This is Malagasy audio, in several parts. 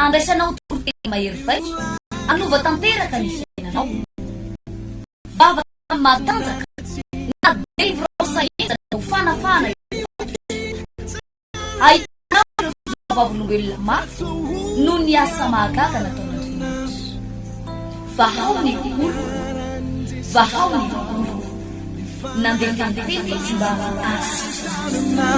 Andraisanao toriteny mahery vaika hanova tanteraka ny fiainanao. Vavaka matanjaka na délivrance henjana ho fanafahana ireo fatotra. Ahitanao ireo fijoroana vavolombelona maro noho ny asa mahagaga nataon'Andriamanitra. Vahao ny oloko, vahao ny oloko. Nandefa ny teny izy mba hahasitrana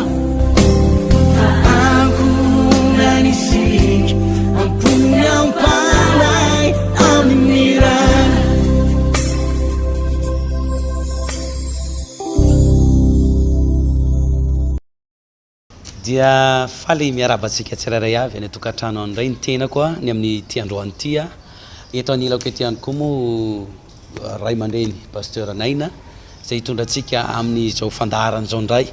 Dia faly miarahaba antsika tsirairay avy any an-tokantrano any indray ny tenako ny amin'ity androany ity. Eto anilako eto ihany koa moa Ray aman-dreny Pasteur Naina izay hitondra antsika amin'izao fandaharana izao indray.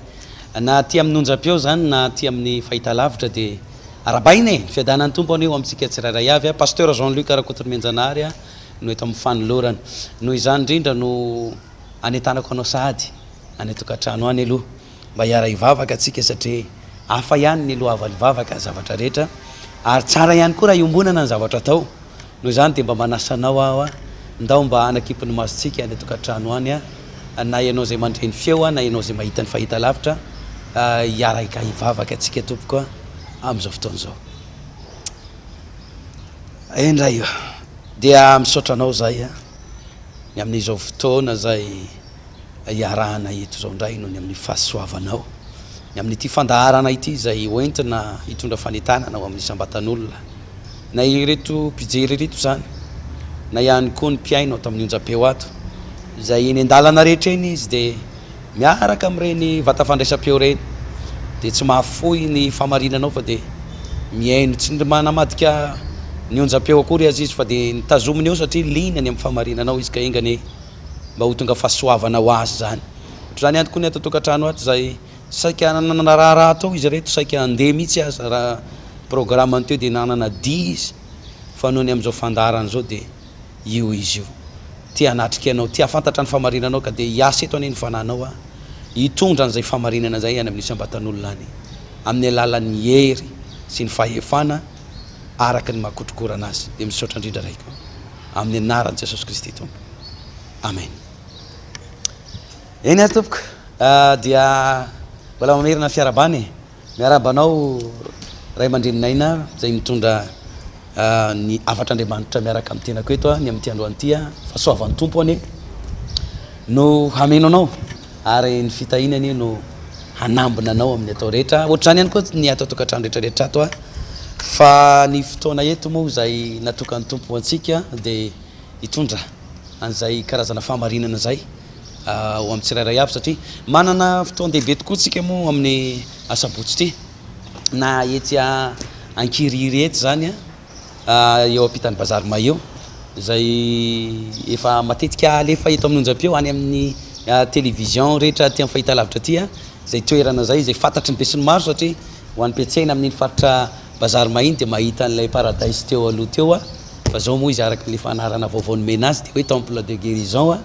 Na aty amin'ny onjam-peo izany na aty amin'ny fahitalavitra dia arahabaina e! Ny fiadanan'ny Tompo anie ho amintsika tsirairay avy. Pasteur Jean Luc Rakotonomenjanahary no eto amin'ny fanolorana. Noho izany indrindra no anentanako anao sahady any an-tokantrano any aloha mba hiara-hivavaka tsika satria hafa ihany ny lohavan'ny vavaka ny zavatra rehetra ary tsara ihany koa raha iombonana ny zavatra atao. Noho izany dia mba manasa anao aho, ndao mba hanakimpy ny masontsika any an-tokantrano any, na ianao izay mandre ny feo na ianao izay mahita ny fahitalavitra, hiaraka hivavaka antsika tompoko amin'izao fotoana izao. Eny Ray o, dia misaotra anao izahay ny amin'izao fotoana izay iarahana eto izao indray noho ny amin'ny fahasoavanao, ny amin'ity fandaharana ity izay hoentina hitondra fanentanana ho amin'ny isam-batan'olona, na ireto mpijery ireto izany, na ihany koa ny mpihaino ato amin'ny onjam-peo ato, izay eny an-dalana rehetra eny izy dia miaraka amin'ireny vata fandraisam-peo ireny, dia tsy mahafoy ny fahamarinanao fa dia mihaino, tsy manamadika ny onjam-peo akory aza izy fa dia ny tazominy eo satria liana ny amin'ny fahamarinanao izy ka enga anie. mba ho tonga fahasoavana ho azy izany. Ohatr'izany ihany koa ny ato an-tokantrano ato izay saika nanana raharaha tao izy ireto, saika handeha mihitsy aza raha programme-ny teo dia nanana dia izy fa noho ny amin'izao fandaharana izao dia io izy io. Te hanatrika anao, te hahafantatra ny fahamarinanao ka dia hiasa eto anie ny fanahinao aho hitondra an'izay fahamarinana izay any amin'ny isam-batan'olona any amin'ny alalan'ny hery sy ny fahefana araka ny maha-kotrokorana azy. Dia misaotra indrindra Raiko. Amin'ny anaran'i Jesosy Kristy Tompo. Amen. Eny ary tompoko, dia mbola mamerina ny fiarahabana e. Miarahaba anao ray aman-drenin'aina izay mitondra ny hafatr'Andriamanitra miaraka amin'ny tenako eto ny amin'ity androany ity. Fahasoavan'ny Tompo anie no hameno anao ary ny fitahiany anie no hanambina anao amin'ny atao rehetra. Ohatr'izany ihany koa ny ato an-tokantrano rehetra rehetra ato. Fa ny fotoana eto moa izay natokan'ny Tompo ho antsika dia hitondra an'izay karazana fahamarinana izay ho amin'ny tsirairay avy satria manana fotoan-dehibe tokoa tsika moa amin'ny asabotsy ity na etsy Ankirihiry etsy izany eo ampitan'ny bazary Maillot izay efa matetika alefa eto amin'ny onjam-peo any amin'ny télévision rehetra aty amin'ny fahitalavitra aty izay toerana izay izay fantatry ny besinimaro satria Ho an'ny mpiantsena amin'iny faritra Bazary Mahiny dia mahita an'ilay Paradise teo aloha teo aho, fa zao moa izy araka ilay fanarana vaovao nomena azy dia hoe Temple de Guérison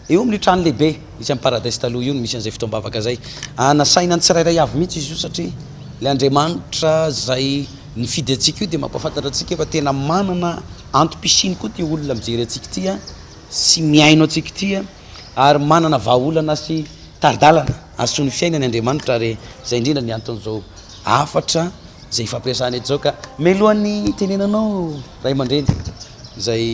eo amin'io trano lehibe misy an'i Paradise taloha io no misy an'izay fotoam-bavaka izay. Anasaina ny tsirairay avy mihitsy izy io satria ilay Andriamanitra izay nifidy antsika io dia mampahafantatra antsika fa tena manana antom-pisiany koa ity olona mijery antsika ity sy mihaino antsika ity. ary manana vahaolana sy tari-dalana hahasoa ny fiainany Andriamanitra ary izay indrindra ny anton'izao hafatra izay ifampiresahana eto izao ka mialohan'ny hitenenanao ray aman-dreny izay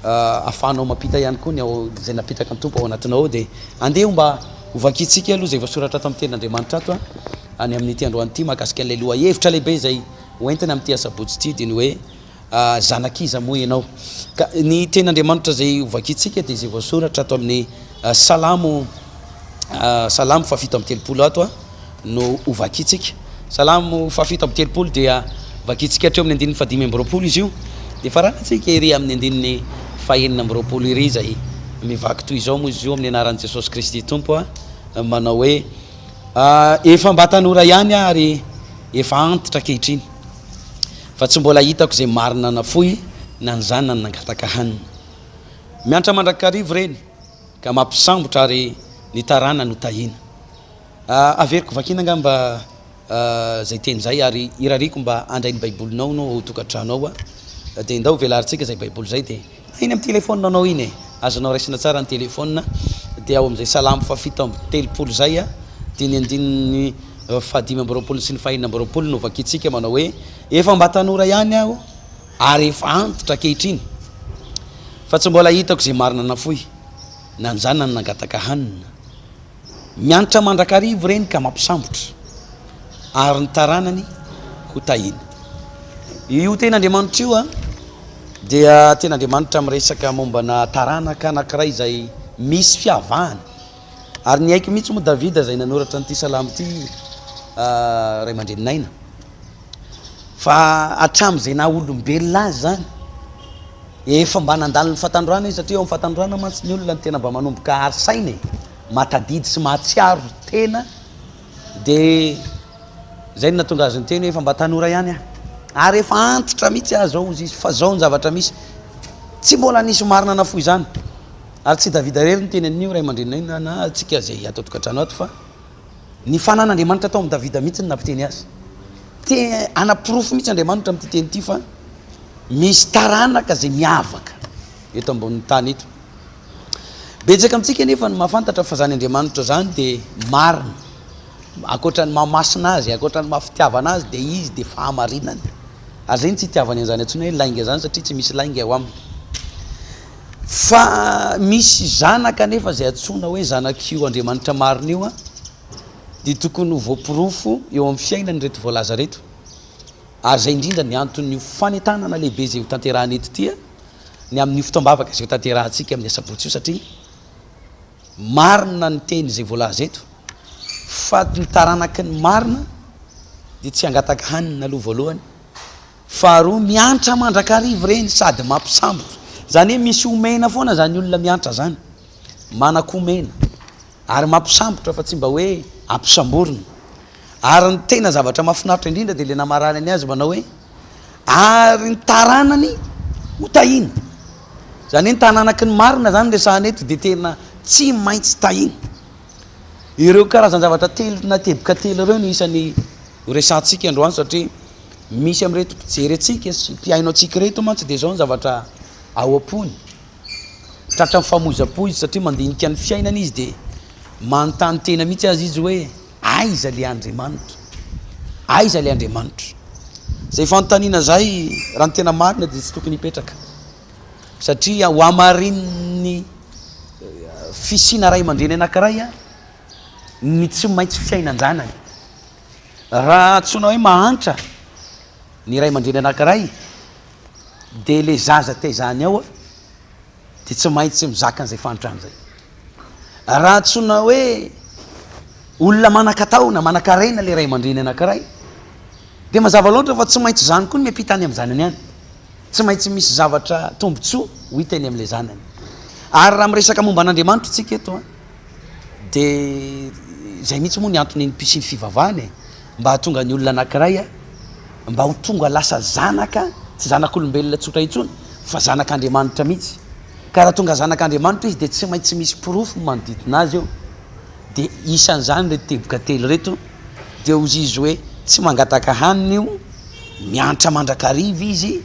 ahafahanao mampita ihany koa ny ao izay napetraka ny Tompo ao anatinao ao dia andeha ho mba ho vakintsika aloha izay voasoratra ato amin'ny tenin'Andriamanitra ato any amin'ity androany ity mahakasika an'ilay lohahevitra lehibe izay hoentina amin'ity asabotsy ity dia ny hoe Zanak'iza moa ianao? Ka ny tenin'Andriamanitra izay ho vakintsika dia izay voasoratra ato amin'ny Salamo Salamo fahafito amby 30 ato no ho vakintsika. Salamo fahafito amby 30 dia vakintsika hatreo amin'ny andininy fahadimy amby 20 izy io. Dia faranantsika ery amin'ny andininy fahenina amby 20 ery izay mivaky toy izao moa izy io amin'ny anaran'i Jesosy Kristy Tompo manao hoe efa mba tanora ihany aho ary efa antitra ankehitriny. Fa tsy mbola hitako izay marina nafoy na ny zanany nangataka hanina. Miantra mandrakarivo ireny ka mampisambotra ary ny taranany ho tahiana. Averiko vakiana angamba. Izay teny izay ary irariako mba handray ny baibolinao anao ao tokantrano ao dia ndao velarintsika izay baiboly izay dia na iny amin'ny telephone anao iny e, azonao raisina tsara ny telephone dia ao amin'izay salamo faha-37 izay dia ny andininy faha-25 sy ny faha-26 no vakintsika manao hoe efa mba tanora ihany aho ary efa antitra ankehitriny fa tsy mbola hitako izay marina nafoy na ny zanany nangataka hanina. Miantra mandrakariva ireny ka mampisambotra, ary ny taranany ho tahina. Io teny Andriamanitra io dia teny Andriamanitra miresaka mombana taranaka anankiray izay misy fiavahana. Ary niaiky mihitsy moa Davida izay nanoratra an'ity salamo ity ray aman-drenin'aina fa hatramin'izay naha olombelona azy izany, Efa mba nandalo ny fahatandroana izy satria eo amin'ny fahatandroana mantsy ny olona no tena mba manomboka ary saina e, mahatadidy sy mahatsiaro tena dia zay no nahatonga azy niteny hoe efa mba tanora ihany aho ary efa antitra mihitsy aho zao hozy izy fa zao ny zavatra misy, tsy mbola nisy marina nafoy izany ary tsy Davida irery niteny an'io ray aman-dreninay na na antsika izay ato an-tokantrano ato fa ny fanan'Andriamanitra tao amin'i Davida mihitsy no nampiteny azy, te hanaporofo mihitsy Andriamanitra amin'ity teny ity fa. Misy taranaka izay miavaka eto ambonin'ny tany eto. Betsaka amintsika anefa no mahafantatra fa izany Andriamanitra izany dia marina. Ankoatra ny maha masina azy, ankoatra ny maha fitiavana azy dia izy dia fahamarinana. Ary izay no tsy itiavany an'izany antsoina hoe lainga izany satria tsy misy lainga ao aminy. Fa misy zanaka anefa izay antsoina hoe zanak'io Andriamanitra marina io dia tokony ho voaporofo eo amin'ny fiainany ireto voalaza ireto. Ary izay indrindra ny anton'io fanentanana lehibe izay ho tanterahina eto ity, ny amin'io fotoam-bavaka izay ho tanterahantsika amin'ny asabotsy io satria marina ny teny izay voalaza eto fa ny taranaky ny marina dia tsy hangataka hanina aloha voalohany, faharoa miantra mandrakariva ireny sady mampisambotra, izany hoe misy omena foana izany olona miantra izany, manan-komena. Ary mampisambotra fa tsy mba hoe ampisamborina. Ary ny tena zavatra mahafinaritra indrindra dia ilay namaranany azy manao hoe, ary ny taranany ho tahina. Izany hoe ny tananaky ny marina izany resahana eto dia tena tsy maintsy tahina. Ireo karazan-javatra telo na teboka telo ireo no isan'ny ho resahantsika androany satria misy amin'ireto mpijery antsika sy mpihaino antsika ireto mantsy dia izao ny zavatra ao am-pony. Tratran'ny famoizam-po izy satria mandinika ny fiainany izy dia manontany tena mihitsy aza izy hoe aiza le Andriamanitra? Aiza le Andriamanitra? Izay fanontaniana izay raha ny tena marina dia tsy tokony hipetraka satria ho hamarinin'ny fisiana ray aman-dreny anankiray ny tsy maintsy fiainan-janany. Raha antsoina hoe mahantra ny ray aman-dreny anankiray dia le zaza tezany ao dia tsy maintsy mizaka an'izay fahantrana izay. Raha antsoina hoe olona manan-katao na manan-karena le ray aman-dreny anankiray dia mazava loatra fa tsy maintsy izany koa no miampita any amin'ny zanany any. Tsy maintsy misy zavatra tombontsoa ho hita eny amin'ilay zanany. Ary raha miresaka momba an'Andriamanitra isika eto an, dia izay mihitsy moa ny antony nisian'ny fivavahana e. Mba hahatonga ny olona anankiray mba ho tonga lasa zanaka, tsy zanak'olombelona tsotra intsony, fa zanak'Andriamanitra mihitsy. Ka raha tonga zanak'Andriamanitra izy dia tsy maintsy misy porofo manodidina azy eo. Dia isan'izany ireto teboka telo ireto, dia hozy izy hoe tsy mangataka hanina io, miantra mandrakariva izy,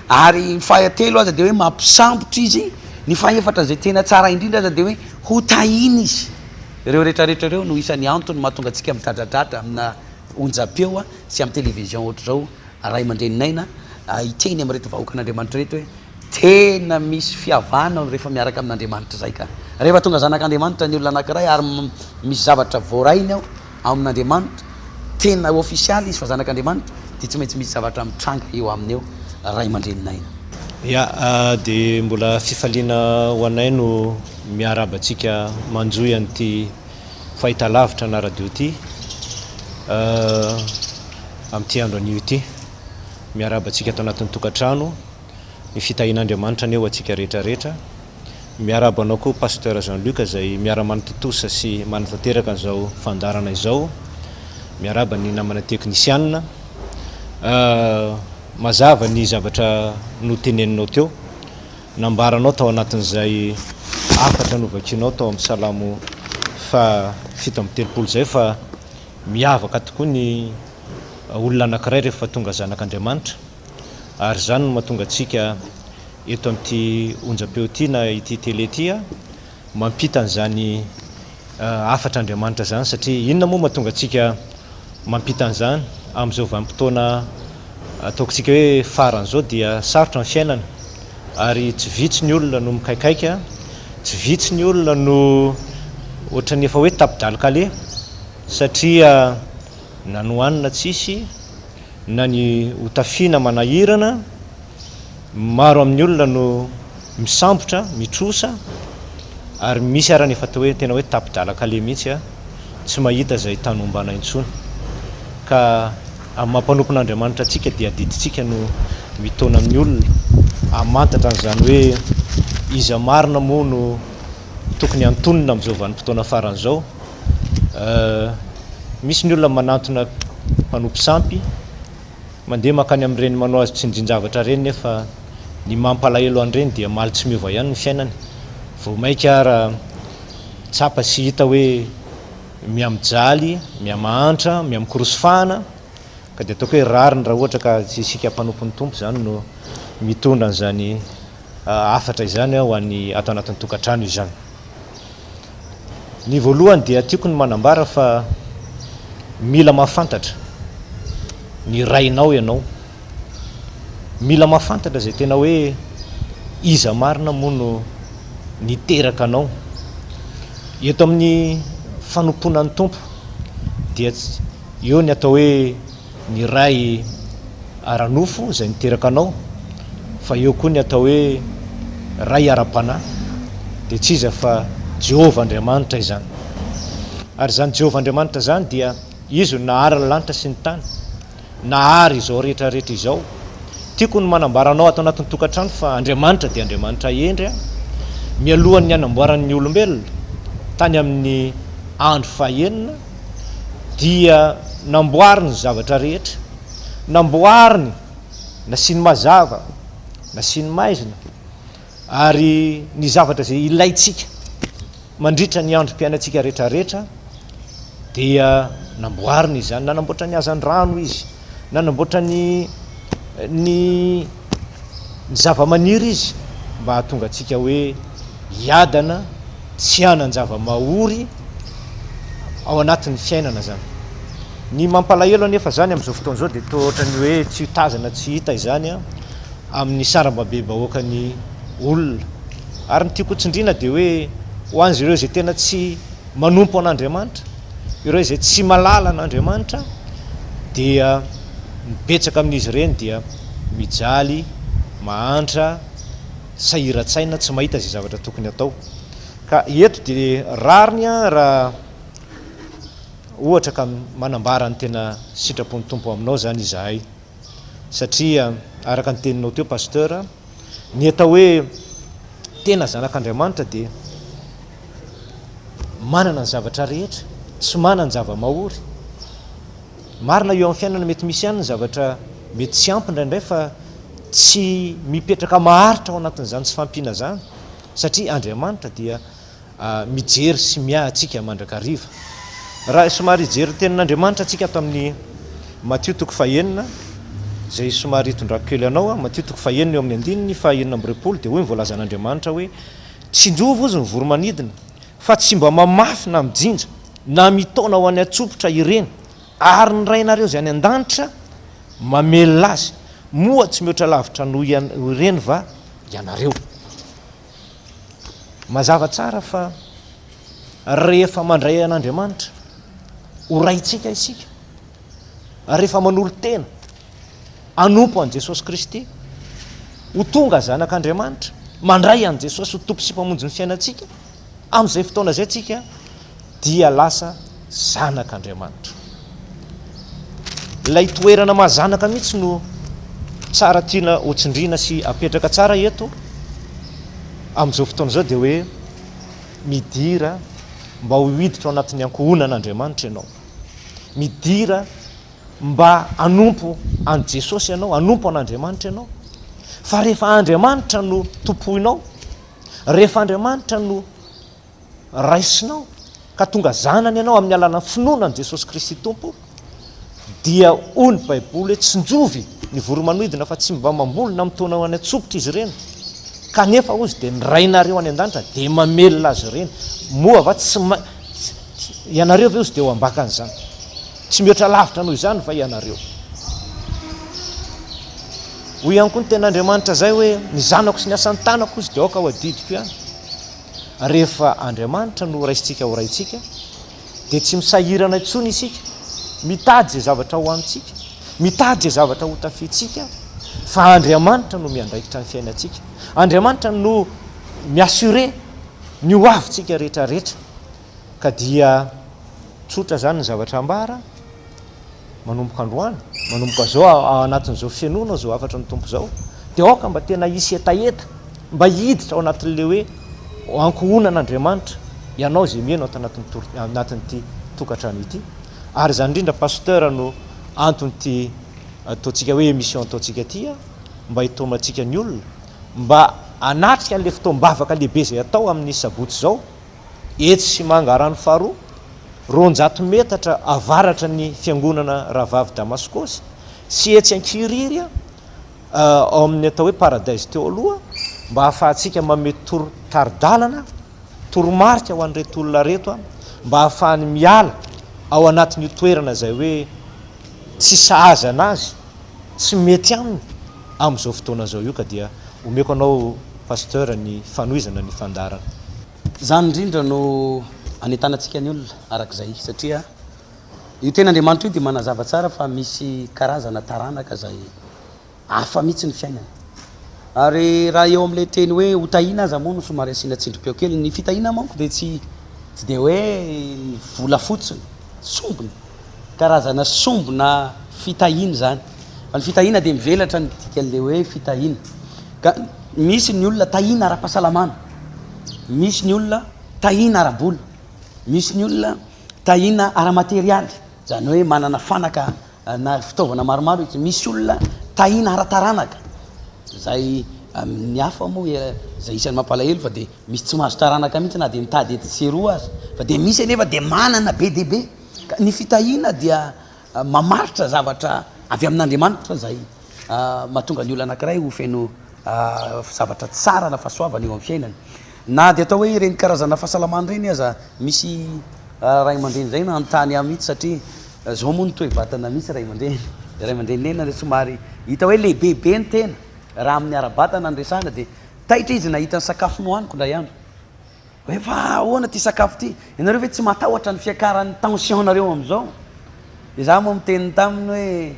ary ny fahatelo aza dia hoe mampisambotra izy, ny fahefatra izay tena tsara indrindra aza dia hoe hotahiana izy. Ireo rehetra rehetra ireo no isan'ny antony mahatonga antsika midradradradra amina onjam-peo sy amin'ny télévision ohatr'izao ray aman-drenin'aina hiteny amin'ireto vahoakan'Andriamanitra ireto hoe tena misy fihavana rehefa miaraka amin'Andriamanitra izay ka. Rehefa tonga zanak'Andriamanitra ny olona anankiray ary misy zavatra voarainy ao amin'Andriamanitra, tena ofisialy izy fa zanak'Andriamanitra dia tsy maintsy misy zavatra mitranga eo aminy eo ray aman-drenin'aina. Ya, dia mbola fifaliana ho anay no miarahaba antsika manjohy an'ity fahitalavitra na radio ity amin'ity andro anio ity. Miarahaba antsika ato anatin'ny tokantrano. Ny fitahian'Andriamanitra anie ho antsika rehetra rehetra. Miarahaba anao koa Pasteur Jean Luc izay miara-manatontosa sy manatanteraka an'izao fandaharana izao. Miarahaba ny namana teknisianina. Mazava ny zavatra noteneninao teo. Nambaranao tao anatin'izay hafatra novakianao tao amin'ny Salamo faha 37 izay fa miavaka tokoa ny. olona anankiray rehefa tonga zanak'Andriamanitra ary izany no mahatonga antsika eto amin'ity onjam-peo ity na ity télé ity mampita an'izany hafatr'Andriamanitra izany satria inona moa mahatonga antsika mampita an'izany amin'izao vanim-potoana ataontsika hoe farany izao dia sarotra ny fiainana ary tsy vitsy ny olona no mikaikaika, tsy vitsy ny olona no ohatran'ny efa hoe tapi-dalin-kaleha satria na ny hohanina tsisy na ny hotafiana manahirana. Maro amin'ny olona no misambotra, mitrosa ary misy ara ny efa atao hoe tena hoe tapi-dalan-kaleha mihitsy tsy mahita izay tany hombana intsony. Ka amin'ny maha mpanompon'Andriamanitra antsika dia adidintsika no mitaona amin'ny olona hamantatra an'izany hoe iza marina moa no tokony hantonina amin'izao vanim-potoana farany izao. Misy ny olona manantona mpanompo sampy. Mandeha mankany amin'ireny manao azy tsindrin-javatra ireny nefa ny mampalahelo an'ireny dia maly tsy miova ihany ny fiainany. Vao mainka ara tsapa sy hita hoe mihamijaly, mihamahantra, mihamikorosy fahana ka dia ataoko hoe rariny raha ohatra ka tsy isika mpanompon'ny Tompo izany no mitondra an'izany hafatra izany ho an'ny ato anatin'ny tokantrano izany. Ny voalohany dia tiako ny manambara fa mila mahafantatra ny rainao ianao. Mila mahafantatra izay tena hoe iza marina moa no niteraka anao. Eto amin'ny fanompoana ny Tompo dia eo ny atao hoe ny ray ara-nofo izay niteraka anao, fa eo koa ny atao hoe ray ara-panahy, dia tsy iza fa Jehovah Andriamanitra izany. Ary izany Jehovah Andriamanitra izany dia Izy no nahary ny lanitra sy ny tany, nahary izao rehetra rehetra izao. Tiako ny manambara anao ato anatin'ny tokantrano fa Andriamanitra dia Andriamanitra hendry a! Mialohan'ny hanamboarany ny olombelona, tany amin'ny andro fahenina, dia namboariny ny zavatra rehetra, namboariny, nasiany mazava, nasiany maizina, ary ny zavatra izay ilaintsika mandritra ny androm-piainantsika rehetrarehetra dia namboariny izany, nanamboatra ny hazandrano izy, nanamboatra ny ny ny zava-maniry izy mba hahatonga antsika hoe hiadana, tsy hanan-java-mahory ao anatin'ny fiainana izany. Ny mampalahelo anefa izany amin'izao fotoana izao dia toa ohatran'ny hoe tsy tazana tsy hita izany amin'ny sarambabem-bahoakan'ny olona. Ary ny tiako hotsindriana dia hoe ho an'izireo izay tena tsy manompo an'Andriamanitra, ireo izay tsy malala an'Andriamanitra dia ny betsaka amin'izy ireny dia mijaly, mahantra, sahiran-tsaina, tsy mahita izay zavatra tokony atao. Ka eto dia rariny raha ohatra ka manambara ny tena sitrapon'ny Tompo aminao izany izahay. Satria araka ny teninao teo Pasteur, ny atao hoe tena zanak'Andriamanitra dia manana ny zavatra rehetra, tsy manan-java-mahory. Marina eo amin'ny fiainana mety misy ihany ny zavatra mety tsy ampy indraindray fa tsy mipetraka maharitra ao anatin'izany tsy fahampiana izany satria Andriamanitra dia mijery sy miahy antsika mandrakariva. Raha somary hijery ny tenin'Andriamanitra antsika ato amin'ny Matio toko fahenina, izay somary hitondrako kely anao, Matio toko fahenina eo amin'ny andininy faha 26 dia hoy ny voalazan'Andriamanitra hoe, Tsinjovy hozy ny voro-manidina, fa tsy mba mamafy na mijinja, na mitaona ho any an-tsompitra ireny, ary ny Rainareo izay any an-danitra mamelona azy, moa tsy mihoatra lavitra noho ireny va ianareo? Mazava tsara fa rehefa mandray an'Andriamanitra ho Raintsika isika, rehefa manolo-tena hanompo an'i Jesosy Kristy, ho tonga zanak'Andriamanitra, mandray an'i Jesosy ho Tompo sy Mpamonjy ny fiainantsika, amin'izay fotoana izay tsika dia lasa zanak'Andriamanitra. Ilay toerana maha zanaka mihitsy no tsara tiana hotsindriana sy apetraka tsara eto amin'izao fotoana izao dia hoe midira mba ho hiditra ao anatin'ny ankohonan'Andriamanitra ianao. Midira mba hanompo an'i Jesosy ianao, hanompo an'Andriamanitra ianao. Fa rehefa Andriamanitra no tompoinao, rehefa Andriamanitra no raisinao ka tonga zanany ianao amin'ny alalan'ny finoana an'i Jesosy Kristy Tompo, Dia hoy ny Baiboly hoe tsinjovy ny voro-manidina fa tsy mba mamboly na mitaona ho any an-tsopitra izy ireny. Kanefa hozy dia ny Rainareo any an-danitra dia mamelona azy ireny. Moa va tsy ma, ianareo ve hozy dia ho ambakan'izany? Tsy mihoatra lavitra noho izany va ianareo? Hoy ihany koa ny Tenin'Andriamanitra izay hoe, Ny zanako sy ny asan'ny tanako hozy dia aoka ho adidiko ihany. Rehefa Andriamanitra no raisintsika ho Raintsika, dia tsy misahirana intsony isika mitady izay zavatra hohanintsika, mitady izay zavatra hotafiantsika, fa Andriamanitra no miandraikitra ny fiainantsika. Andriamanitra no mi-assurer ny ho avintsika rehetra rehetra. Ka dia tsotra izany ny zavatra ambara. manomboka androany, manomboka izao ao anatin'izao finoana izao hafatry ny Tompo izao, dia aoka mba tena hisy hetaheta mba hiditra ao anatin'ilay hoe ankohonan'Andriamanitra ianao izay mino ato anatin'ny tor- anatin'ity tokantrano ity. Ary izany indrindra Pasteur no anton'ity ataontsika hoe émission ataontsika ity mba hitaomantsika ny olona mba hanatrika an'ilay fotoam-bavaka lehibe izay atao amin'ny sabotsy izao etsy Simangarano faharoa, 200 metatra avaratra ny fiangonana Rahavavy Damaskosy, sy etsy Ankirihiry ao amin'ny atao hoe Paradise teo aloha, mba hahafahantsika manome toro tari-dalana, toromarika ho an'ireto olona ireto mba hahafahany miala ao anatin'io toerana izay hoe tsy sahaza anazy, tsy mety aminy amin'izao fotoana izao io ka dia omeko anao Pasteur ny fanohizana ny fandaharana. Izany indrindra no anentanantsika ny olona arak'izay satria io teny Andriamanitra io dia manazava tsara fa misy karazana taranaka izay hafa mihitsy ny fiainany. Ary raha eo amin'ilay teny hoe ho tahiana aza moa no somary asiana tsindrim-peo kely, ny fitahiana manko dia tsy tsy dia hoe ny vola fotsiny, sombiny, karazana sombina fitahiana izany. Fa ny fitahiana dia mivelatra ny dikan'ilay hoe fitahiana. Ka misy ny olona tahiana ara-pahasalamana, misy ny olona tahiana ara-bola, misy ny olona tahiana ara-materialy, izany hoe manana fanaka na fitaovana maromaro izy, misy olona tahiana ara-taranaka, izay ny hafa moa izay isan'ny mampalahelo fa dia misy tsy mahazo taranaka mihitsy na dia mitady etsy sy eroa aza, fa dia misy anefa dia manana be dia be. Ka ny fitahiana dia mamaritra zavatra avy amin'Andriamanitra izay mahatonga ny olona anankiray ho feno zavatra tsara na fahasoavana eo amin'ny fiainany. Na dia atao hoe ireny karazana fahasalamana ireny aza, misy ray aman-dreny izay nanontany ahy mihitsy satria izao moa ny toe-batana misy ray aman-dreny, ray aman-dreny nena somary hita hoe lehibebe ny tena raha amin'ny ara-batana no resahana dia taitra izy nahita ny sakafo nohaniko indray andro. Hoe fa ahoana ity sakafo ity? Ianareo ve tsy matahotra ny fiakaran'ny tension-nareo amin'izao? Dia izaho moa miteny taminy hoe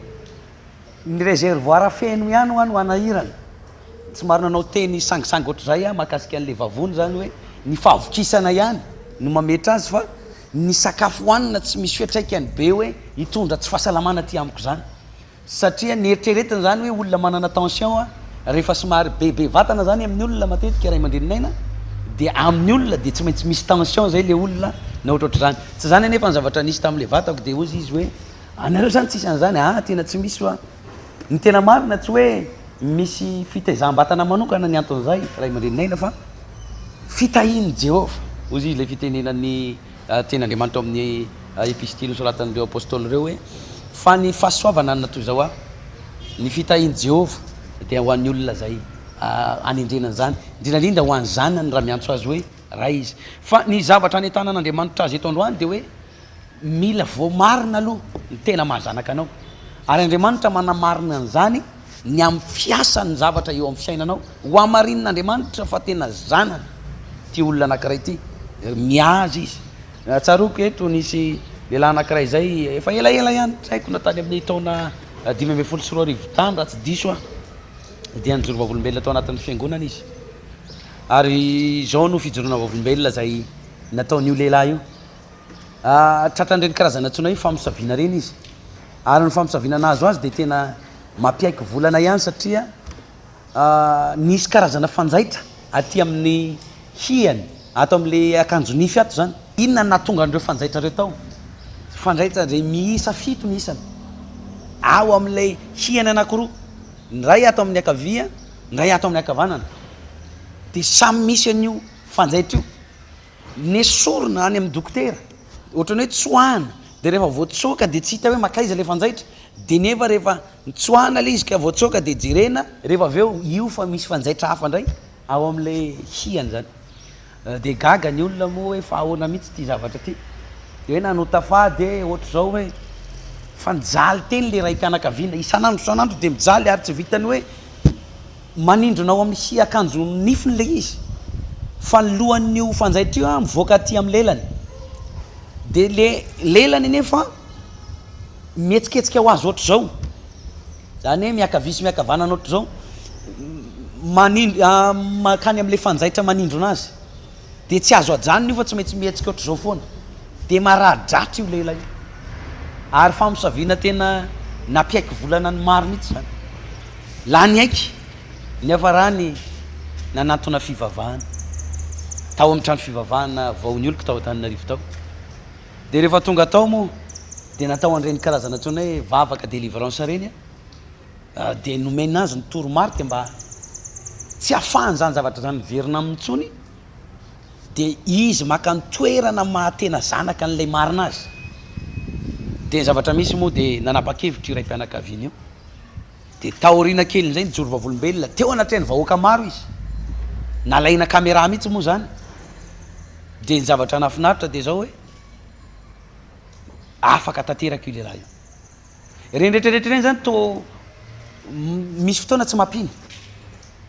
ny réservoir feno ihany hoa no hanahirana. Somary nanao teny sangisangy ohatr'izay aho mahakasika an'ilay vavony izany hoe ny fahavokisana ihany no mametra azy fa ny sakafo hohanina tsy misy fiantraikany be hoe hitondra tsy fahasalamana aty amiko izany. Satria ny eritreretina izany hoe olona manana tension rehefa somary bebe vatana izany amin'ny olona matetika ray aman-drenin'aina dia amin'ny olona dia tsy maintsy misy tension izay le olona na ohatrohatr'izany. Tsy izany anefa ny zavatra nisy tamin'ilay vatako dia hozy izy hoe anareo izany tsisy an'izany, ah tena tsy misy hoa. Ny tena marina tsy hoe misy fitaizam-batana manokana ny anton'izay ray aman-drenin'aina fa fitahian'i Jehovah hozy izy ilay fitenenan'ny Tenin'Andriamanitra ao amin'ny epistily nosoratan'ireo apostoly ireo hoe, Fa ny fahasoavana no toy izao aho, ny fitahian'i Jehovah dia ho an'ny olona izay anendrena an'izany, indrindra indrindra ho an'ny zanany raha miantso azy hoe Ray izy. Fa ny zavatra anentanan'Andriamanitra azy eto androany dia hoe, Mila voamarina aloha ny tena maha zanaka anao. Ary Andriamanitra manamarina an'izany ny amin'ny fiasan'ny zavatra eo amin'ny fiainanao. Ho hamarinin'Andriamanitra fa tena zanany ity olona anankiray ity. Mihaza izy. Tsaroako eto nisy lehilahy anankiray izay efa elaela ihany, tsy haiko na tany amin'ny taona 2015 tany raha tsy diso aho, dia nijoro vavolombelona tao anatin'ny fiangonana izy. Ary izao no fijoroana vavolombelona izay nataon'io lehilahy io. Tratran'ireny karazana antsoina hoe famosaviana ireny izy. Ary ny famosaviana nahazo azy dia tena mampiaiky volana ihany satria nisy karazana fanjaitra aty amin'ny hihany, ato amin'ilay akanjo nify ato izany. Inona no nahatonga an'ireo fanjaitra ireo tao? Fanjaitra izay miisa fito ny isany, ao amin'ilay hihany anankiroa, ny iray ato amin'ny ankavia, ny iray ato amin'ny ankavanana. Dia samy misy an'io fanjaitra io. Nesorina any amin'ny dokotera, ohatran'ny hoe tsoahina. Dia rehefa voatsoaka dia tsy hita hoe makaiza ilay fanjaitra, dia nefa rehefa nitsoahana ilay izy ka voatsoaka dia jerena rehefa avy eo io fa misy fanjaitra hafa indray ao amin'ilay hiany izany. Dia gaga ny olona moa hoe fa ahoana mihitsy ity zavatra ity. Dia hoe nanota fady e, ohatr'izao hoe fa nijaly teny ilay raim-pianakaviana, isan'andro isan'andro dia mijaly ary tsy vitan'ny hoe manindrona ao amin'ny hy akanjo nifiny ilay izy fa ny lohan'io fanjaitra io mivoaka aty amin'ny lelany. Dia le lelany anefa mihetsiketsika ho azy ohatr'izao, zany hoe miankavia sy miankavanana ohatr'izao, manindry mankany amin'ilay fanjaitra manindrona azy. Dia tsy azo ajanona io fa tsy maintsy mihetsika ohatr'izao foana. Dia mararidratra io lehilahy io. Ary famosaviana tena nampiaiky volana ny maro mihitsy izany. Lany aiky, niafarany nanantona fivavahana tao amin'ny trano fivavahana vao nioloko tao Antananarivo tao. Dia rehefa tonga tao moa dia natao an'ireny karazana antsoina hoe vavaka délivrance ireny dia nomena azy ny toromarika mba tsy hahafahan'izany zavatra izany miverina aminy intsony dia izy maka ny toerana maha tena zanaka an'ilay marina azy. Dia ny zavatra misy moa dia nanapa-kevitra io raim-pianakaviana io. Dia taoriana kelin'izay nijoro vavolombelona teo anatrehan'ny vahoaka maro izy. Nalaina caméra mihitsy moa izany. Dia ny zavatra nahafinaritra dia izao hoe afaka tanteraka io lehilahy io. Ireny rehetra rehetra ireny izany toa misy fotoana tsy mampino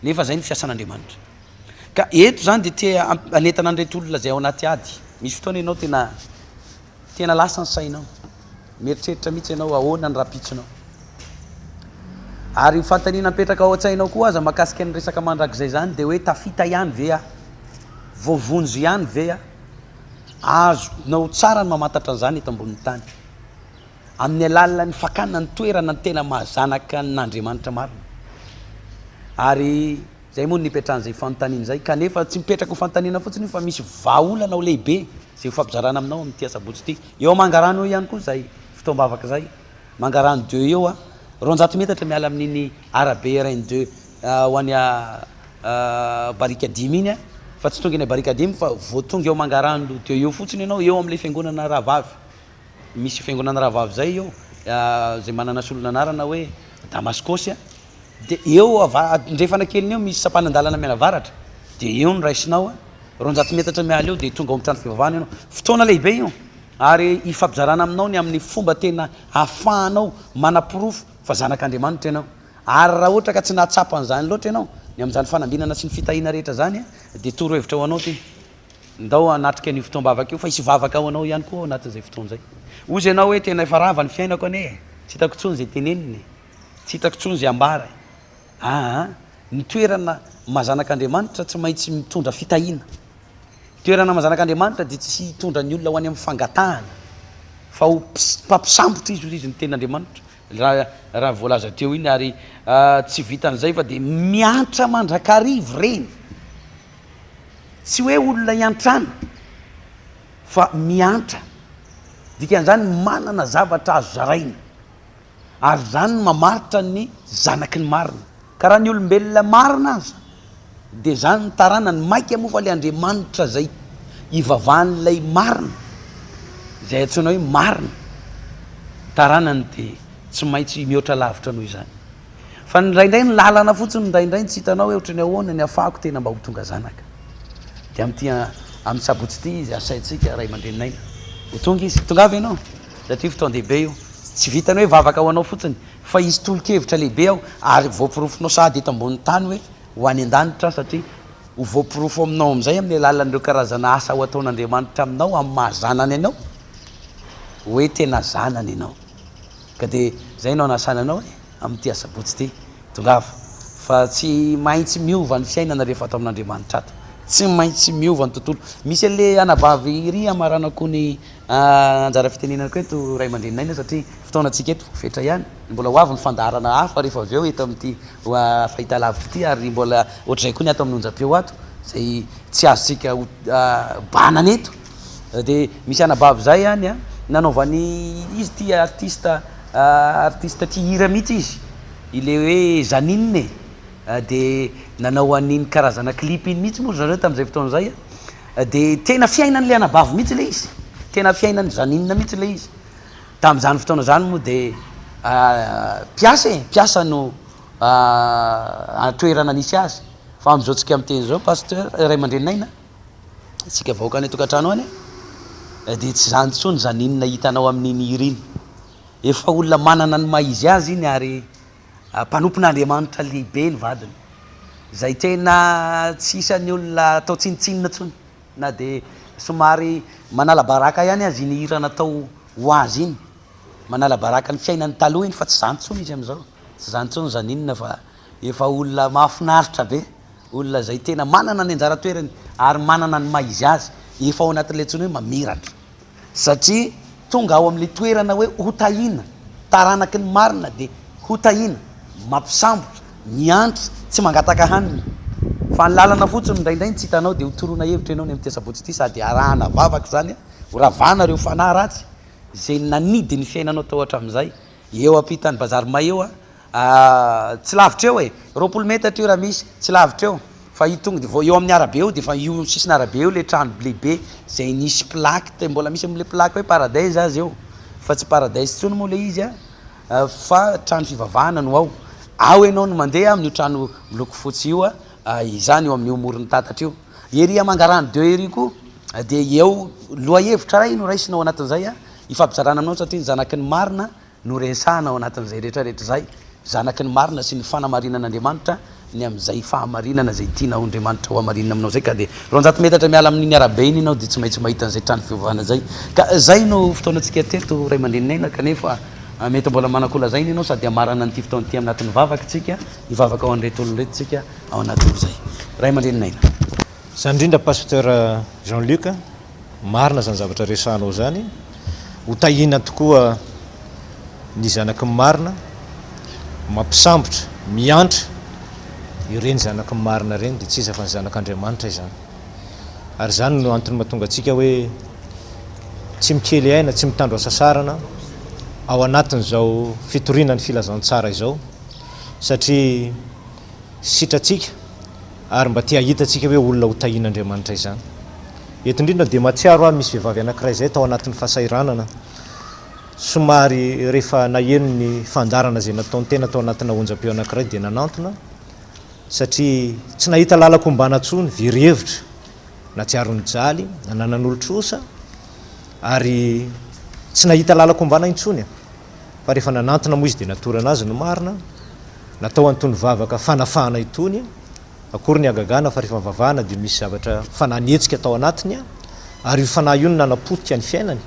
nefa izay ny fiasan'Andriamanitra. Ka eto izany dia te hanentana an'ireto olona izay ao anaty ady. Misy fotoana ianao tena tena lasa ny sainao. Mieritreritra mihitsy ianao ahoana ny rahampitsonao. Ary io fanontaniana mipetraka ao an-tsainao koa aza mahakasika ny resaka mandrakizay izany dia hoe tafita ihany ve aho? Voavonjy ihany ve aho? Azonao tsara ny mamantatra an'izany eto ambonin'ny tany. Amin'ny alalan'ny fakana ny toerana ny tena maha zanaka an'Andriamanitra marina. Ary izay moa no nipetrahan'izay fanontaniana izay. Kanefa tsy mipetraka ho fanontaniana fotsiny io fa misy vahaolana ho lehibe izay ho fampizarana aminao amin'ity asabotsy ity. Eo Mangarano eo ihany koa izay fotoam-bavaka izay. Mangarano deux eo a, 200 metatra miala amin'iny arabe RN deux ho any Barikadimy iny a, fa tsy tonga eny Barikadimy fa vao tonga eo Mangarano deux eo fotsiny ianao, eo amin'ilay fiangonana rahavavy. Misy fiangonana rahavavy izay eo, izay manana solon'anarana hoe Damaskosy a. Dia eo ava- andrefana kelin'eo misy sampanan-dalana mianavaratra, dia eo no raisinao a, 200 metatra miala eo dia tonga ao amin'ny trano fivavahana ianao. Fotoana lehibe io ary hifampizarana aminao ny amin'ny fomba tena ahafahanao manaporofo fa zanak'Andriamanitra ianao. Ary raha ohatra ka tsy nahatsapa an'izany loatra ianao, ny amin'izany fanambinana sy ny fitahiana rehetra izany dia torohevitra ho anao ity, ndao hanatrika an'io fotoam-bavaka io fa hisy vavaka ho anao ihany koa ao anatin'izay fotoana izay. Hozy ianao hoe tena efa rava ny fiainako anie e, tsy hitako intsony izay tenenina e. Tsy hitako intsony izay ambara e. Aa, ny toerana maha zanak'Andriamanitra tsy maintsy mitondra fitahiana. Ny toerana maha zanak'Andriamanitra dia tsy hitondra ny olona ho any amin'ny fangatahana, fa ho mpampisambotra izy, hoy izy ny tenin'Andriamanitra, raha raha voalaza teo iny, ary tsy vitan'izay fa dia miantra mandrakariva ireny. Tsy hoe olona iantrana fa miantra. Dikan'izany manana zavatra azo zaraina. Ary izany no mamaritra ny zanaky ny marina. Ka raha ny olombelona marina aza dia izany ny taranany, mainka moa fa ilay Andriamanitra izay ivavahan'ilay marina, izay antsoina hoe marina, taranany dia tsy maintsy mihoatra lavitra noho izany. Fa indraindray ny lalana fotsiny indraindray no tsy hitanao hoe ohatran'ny ahoana ny hafahako tena mba ho tonga zanaka. Dia amin'ity amin'ny sabotsy ity izy asaintsika ray aman-dreninay ho tonga izy. Tongava ianao satria fotoan-dehibe io. Tsy vitan'ny hoe vavaka ho anao fotsiny fa hisy tolo-kevitra lehibe ao ary voaporofonao sahady eto ambonin'ny tany hoe ho any an-danitra aho satria ho voaporofo aminao amin'izay amin'ny alalan'ireo karazana asa ho ataon'Andriamanitra aminao amin'ny maha zanany anao hoe tena zanany ianao. Ka dia izay no anasana anao e, amin'ity asabotsy ity. Tongava. Fa tsy maintsy miova ny fiainana rehefa ato amin'Andriamanitra ato. Tsy maintsy miova ny tontolo. Misy an'ilay anabavy iry hamaranako ny anjara fitenenako eto ray aman-dreninay satria fotoanantsika eto voafetra ihany. Mbola ho avy ny fandaharana hafa rehefa avy eo eto amin'ity fahitalavitra ity ary mbola ohatr'izay koa ny ato amin'ny onjam-peo ato izay tsy azontsika banana eto. Dia misy anabavy izay any an, nanaovany izy ity artiste artiste tia hira mihitsy izy, ilay hoe Janine e, dia nanao an'iny karazana clip iny mihitsy moa ry zareo tamin'izay fotoana izay an, dia tena fiainan'ilay anabavy mihitsy ilay izy, tena fiainan'i Janine mihitsy ilay izy. Tamin'izany fotoana izany moa dia mpiasa e, mpiasa no toerana nisy azy. Fa amin'izao tsika miteny izao Pasteur, ray aman-dreninay na isika vahoaka any an-tokantrano any dia tsy izany intsony Janine hitanao amin'iny hira iny. Efa olona manana ny maha izy azy iny ary mpanompon'Andriamanitra lehibe ny vadiny, izay tena tsy isan'ny olona atao tsinontsinona intsony na dia somary manala baraka ihany aza iny hira natao ho azy iny, manala baraka ny fiainany taloha iny fa tsy izany intsony izy amin'izao, tsy izany intsony Janine fa efa olona mahafinaritra be, olona izay tena manana ny anjara toerany ary manana ny maha izy azy, efa ao anatin'ilay antsoina hoe mamiratra. Satria tonga ao amin'ilay toerana hoe hotahiana, taranaky ny marina dia hotahiana, mampisambotra, miantra, tsy mangataka hanina. Fa ny lalana fotsiny indraindray no tsy hitanao dia hotoroana hevitra ianao ny amin'ity asabotsy ity sady arahana vavaka izany, horavana ireo fanahy ratsy izay nanidy ny fiainanao tao hatramin'izay. Eo ampitan'ny bazary may eo Ah, tsy lavitra eo e! 20 metatra io raha misy, tsy lavitra eo. Fa io tonga dia vao eo amin'ny arabe eo dia efa io sisin'arabe eo ilay trano lehibe izay nisy plaque, te- mbola misy amin'ilay plaque hoe paradise aza eo. Fa tsy paradise intsony moa ilay izy an, fa trano fivavahana no ao. Ao ianao no mandeha amin'io trano miloko fotsy io an, izany eo amin'io moron'ny tatatra io. Ery Mangarano deux ery koa dia eo, lohahevitra iray no raisina ao anatin'izay an, ifampizarana aminao satria ny zanaky ny marina no resahana ao anatin'izay rehetra rehetra izay, zanaky ny marina sy ny fanamarinan'Andriamanitra ny amin'izay fahamarinana izay tiana ho Andriamanitra ho hamarinina aminao izay ka dia 200 metatra miala amin'iny arabe iny ianao dia tsy maintsy mahita an'izay trano fivavahana izay ka izay no fotoanantsika teto ray aman-dreninay na kanefa mety mbola manan-kolazaina ianao sady hamarana an'ity fotoana ity anatin'ny vavaka isika hivavaka ho an'ireto olona ireto isika ao anatin'izay ray aman-dreninay. Izany indrindra Pasteur Jean Luc. Marina izany zavatra resahanao izany. Ho tahiana tokoa ny zanaky ny marina, mampisambotra, miantra ireny zanaky ny marina ireny dia tsy iza fa ny zanak'Andriamanitra izany. Ary izany no antony mahatonga antsika hoe tsy mikely aina, tsy mitandro hasasarana ao anatin'izao fitoriana ny filazantsara izao satria sitratsika ary mba te hahita antsika hoe olona ho tahian'Andriamanitra izany. Eto indrindra dia mahatsiaro aho misy vehivavy anankiray izay tao anatin'ny fahasahiranana, somary rehefa naheno ny fandaharana izay nataony tena tao anatina onjam-peo anankiray dia nanantona satria tsy nahita lalan-kombana intsony, very hevitra, nahatsiaro nijaly, nananan'olon-trosa ary tsy nahita lalan-kombana intsony. Fa rehefa nanantona moa izy dia natorana azy ny marina, natao an'itony vavaka fanafahana itony, akory ny hagagana fa rehefa nivavahana dia misy zavatra fanahy nihetsika tao anatiny ary io fanahy io no nanapotika ny fiainany,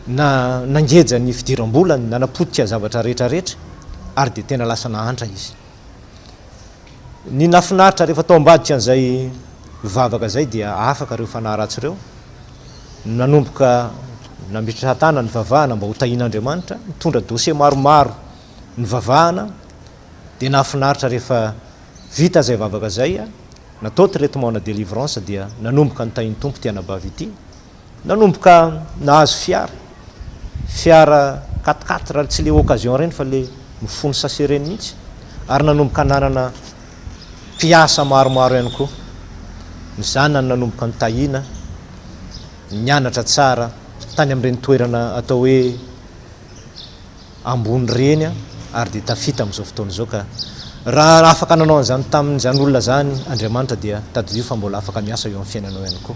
na nangeja ny fidiram-bolany, nanapotika zavatra rehetra rehetra ary dia tena lasa nahantra izy. Ny nahafinaritra rehefa tao ambadika an'izay vavaka izay dia afaka ireo fanahy ratsy ireo, nanomboka nametra-tàna nivavahana mba ho tahian'Andriamanitra, nitondra dossier maromaro nivavahana, dia nahafinaritra rehefa vita izay vavaka izay, natao traitement-na délivrance dia nanomboka nitahian'ny Tompo ity anabavy ity. Nanomboka nahazo fiara, fiara quatre quatre tsy le occasion ireny fa le mifono sachet ireny mihitsy, ary nanomboka nanana mpiasa maromaro ihany koa. Ny zanany nanomboka nitahiana, nianatra tsara tany amin'ireny toerana atao hoe. ambony ireny ary dia tafita amin'izao fotoana izao ka raha afaka nanao an'izany tamin'izany olona izany Andriamanitra dia tadidio fa mbola afaka miasa eo amin'ny fiainanao ihany koa.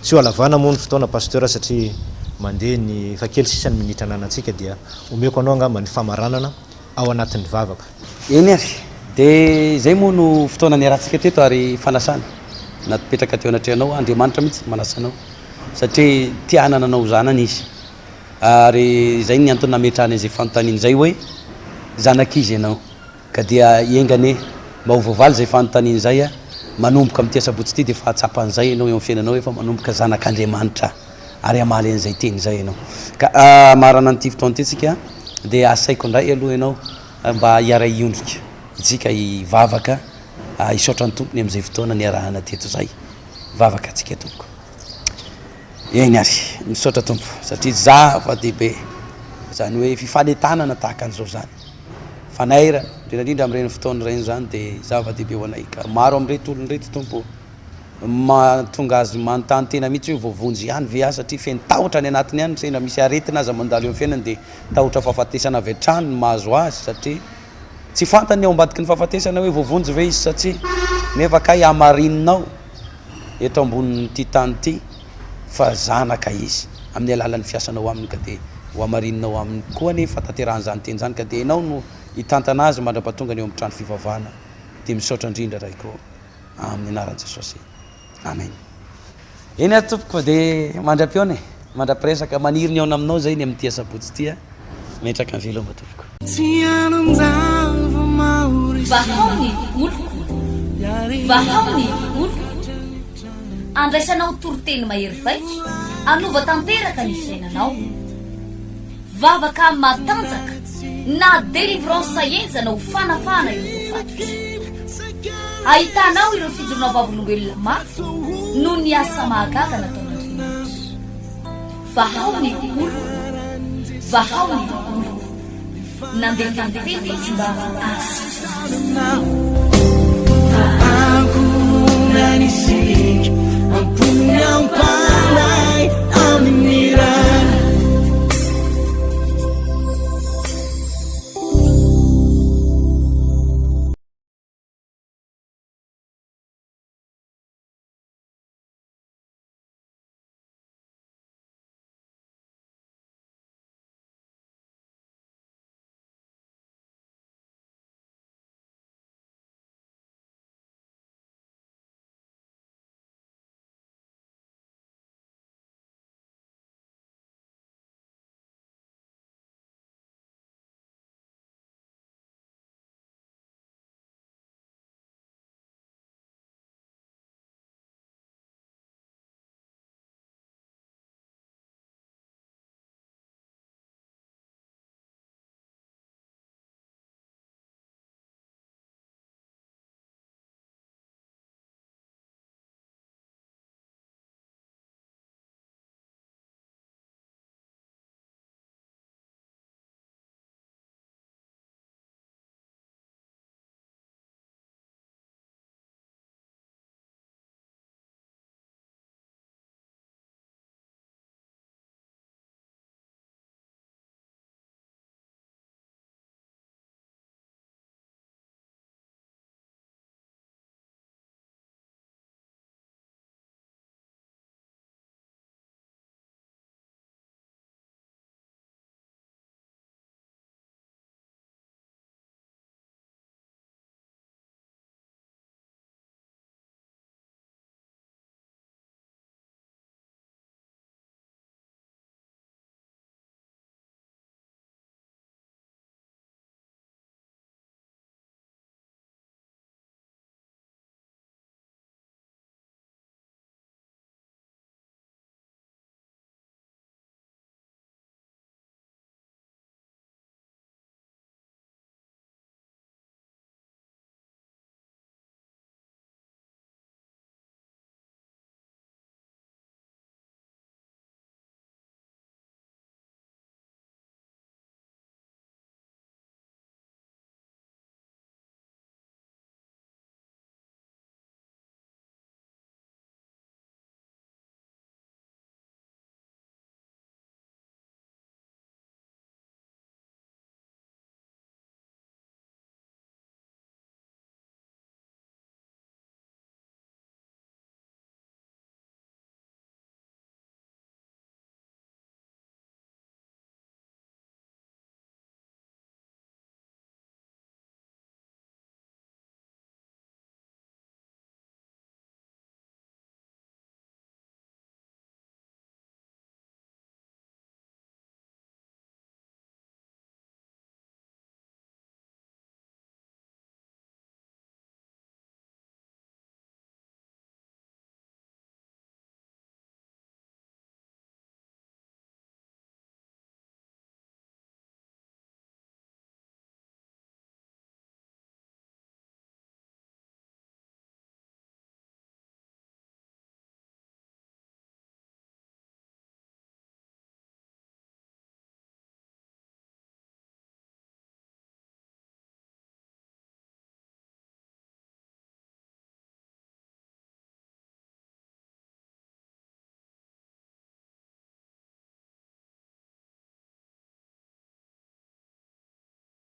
Tsy ho halavana moa ny fotoana Pasteur satria mandeha ny efa kely sisa ny minitra ananantsika dia omeko anao angamba ny famaranana ao anatin'ny vavaka. Eny ary, dia izay moa no fotoana niarahantsika teto ary fanasana napetraka teo anatrehanao, Andriamanitra mihitsy no manasa anao satria te hanana anao ho zanany Izy. Ary izay ny antony nametrahany an'izay fanontaniana izay hoe, zanak'iza ianao? Ka dia enga anie mba ho voavaly izay fanontaniana izay a! Manomboka amin'ity asabotsy ity dia efa hahatsapa an'izay ianao eo amin'ny fiainanao hoe efa manomboka zanak'Andriamanitra ary hamaly an'izay teny izay ianao. Ka hamarana an'ity fotoana ity isika dia asaiko indray aloha ianao mba hiara-hiondrika isika hivavaka hisaotra ny Tompony amin'izay fotoana niarahana teto izay. Hivavaka antsika tompoko. Eny ary, misaotra Tompo satria zava-dehibe izany hoe fifanentanana tahaka an'izao izany. Fanairana, indrindra indrindra amin'ireny fotoana ireny izany dia zava-dehibe ho anay. Ka maro amin'ireto olona ireto Tompo ô. mahatonga azy manontany tena mihitsy hoe voavonjy ihany ve aho satria feno tahotra any anatiny any, sendra misy aretina aza mandalo eo amin'ny fiainany dia tahotra fahafatesana avy hatrany no mahazo azy satria tsy fantany ny ao ambadiky ny fahafatesana hoe voavonjy ve izy sa tsia, nefa kay hamarininao eto ambonin'ity tany ity fa zanaka izy amin'ny alalan'ny fiasanao aminy ka dia ho hamarininao aminy koa anie fahatanterahan'izany teny izany ka dia ianao no hitantana azy mandra-pahatongany eo amin'ny trano fivavahana dia misaotra indrindra Raiko amin'ny anaran'i Jesosy Amen. Eny ary tompoko fa dia mandra-pihaona e, mandra-piresaka, maniry ny hihaona aminao izay ny amin'ity asabotsy ity a, metraka ny veloma tompoko. Vahao ny oloko, vahao ny oloko. Andraisanao toriteny mahery vaika, hanova tanteraka ny fiainanao. Vavaka matanjaka na délivrance henjana ho fanafahana ireo voafatotra. Ahitanao ireo fijoroana vavolombelona mafy noho ny asa mahagaga nataon'Andriamanitra. Vahao ny oloko, vahao ny oloko. Nandefa ny teny izy mba hahasitrana.